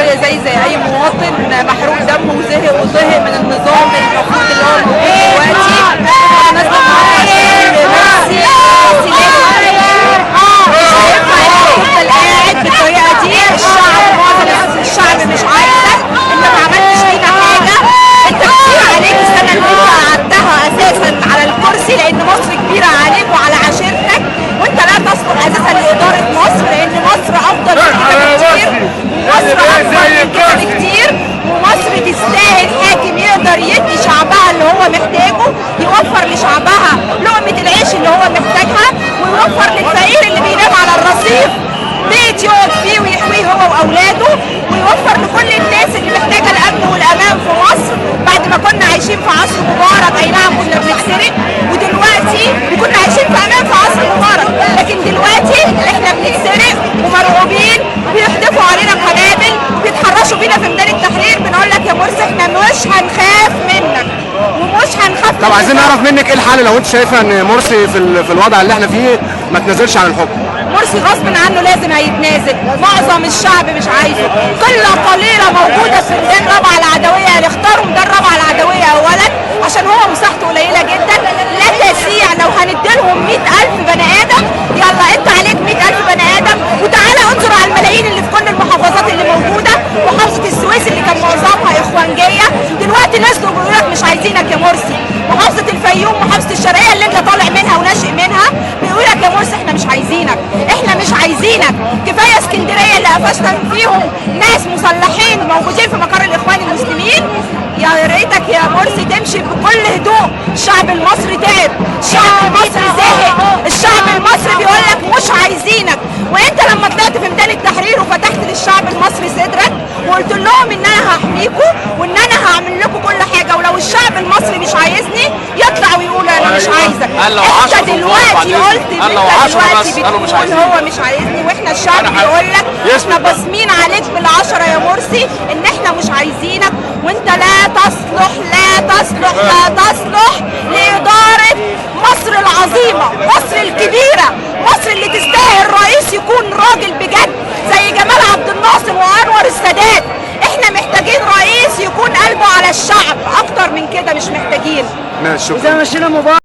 المصرية زي اي مواطن محروق دمه وزهق وزهق من النظام المفروض اللي هو موجود دلوقتي. انا نازله النهارده عشان مرسي مش هينفع يفضل قاعد بالطريقة دي. الشعب، معظم الشعب مش عايزك، انت ما عملتش لينا حاجه، انت كتير عليك السنة اللي انت قعدتها اساسا على الكرسي، لان مصر كبيرة عليك وعلى عشيرتك، وانت لا تصلح اساسا لادارة مصر، لان مصر افضل من كده بكتير، مصر اكبر من كده بكتير، ومصر تستاهل حاكم يقدر يدي شعبها اللي هو محتاجه، يوفر لشعبها لقمة العيش اللي هو محتاجها، ويوفر للفقير اللي بينام على الرصيف بيت يقعد فيه ويحويه هو واولاده، ويوفر لكل الناس اللي محتاجه الامن والامان في مصر. بعد ما كنا عايشين في عصر مبارك، اي نعم كنا بنتسرق، ودلوقتي وكنا عايشين في امان في عصر مبارك، لكن دلوقتي احنا بنتسرق ومرعوبين، وبيحدفوا علينا قنابل وبيتحرشوا بينا في ميدان التحرير. بنقول لك يا مرسي احنا مش هنخاف منك ومش هنخاف. طب عايزين نعرف منك ايه الحل لو انت شايفه ان مرسي في الوضع اللي احنا فيه ما تنزلش عن الحكم؟ مرسي غصب عنه لازم هيتنازل، معظم الشعب مش عايزه، قلة قليله موجودة في ميدان رابعه العدوية، اللي اختاروا ميدان رابعه العدوية اولا عشان هو مساحته قليله جدا لا تسيع. لو هنديلهم 100,000 بني ادم، يلا انت عليك 100,000 بني ادم، وتعالى انظر على الملايين اللي في كل المحافظات اللي موجودة. محافظة السويس اللي كان معظمها اخوانجيه دلوقتي نزلوا بيقولوا لك مش عايزينك يا مرسي. محافظة الفيوم، محافظة الشرقية اللي انت طالع منها وناشئ منها، بيقول لك يا مرسي احنا مش عايزينك، احنا مش عايزينك. كفاية اسكندرية اللي قفشنا فيهم ناس مسلحين موجودين في مقر الاخوان المسلمين. يا ريتك يا مرسي تمشي بكل هدوء. الشعب المصري تعب، الشعب المصري زهق، الشعب المصري بيقول لك مش عايزينك. وانت لما طلعت في ميدان التحرير وفتحت للشعب المصري صدرك وقلت لهم ان انا هحميكم وان انا هعمل لكم كل حاجة، ولو الشعب المصري مش عايزني يطلع ويقول انا مش عايزك. انت دلوقتي قلت ان انت دلوقتي بتقول هو مش عايزني، واحنا الشعب بيقول لك احنا باصمين عليك بالعشرة يا مرسي ان احنا مش عايزينك، وانت لا تصلح لا تصلح لا تصلح لإدارة مصر العظيمة، مصر الكبيرة، مصر اللي تستاهل رئيس يكون راجل بجد زي جمال عبد الناصر وأنور السادات. احنا محتاجين رئيس يكون قلبه على الشعب، اكتر من كده مش محتاجين. ماشي، شكرا.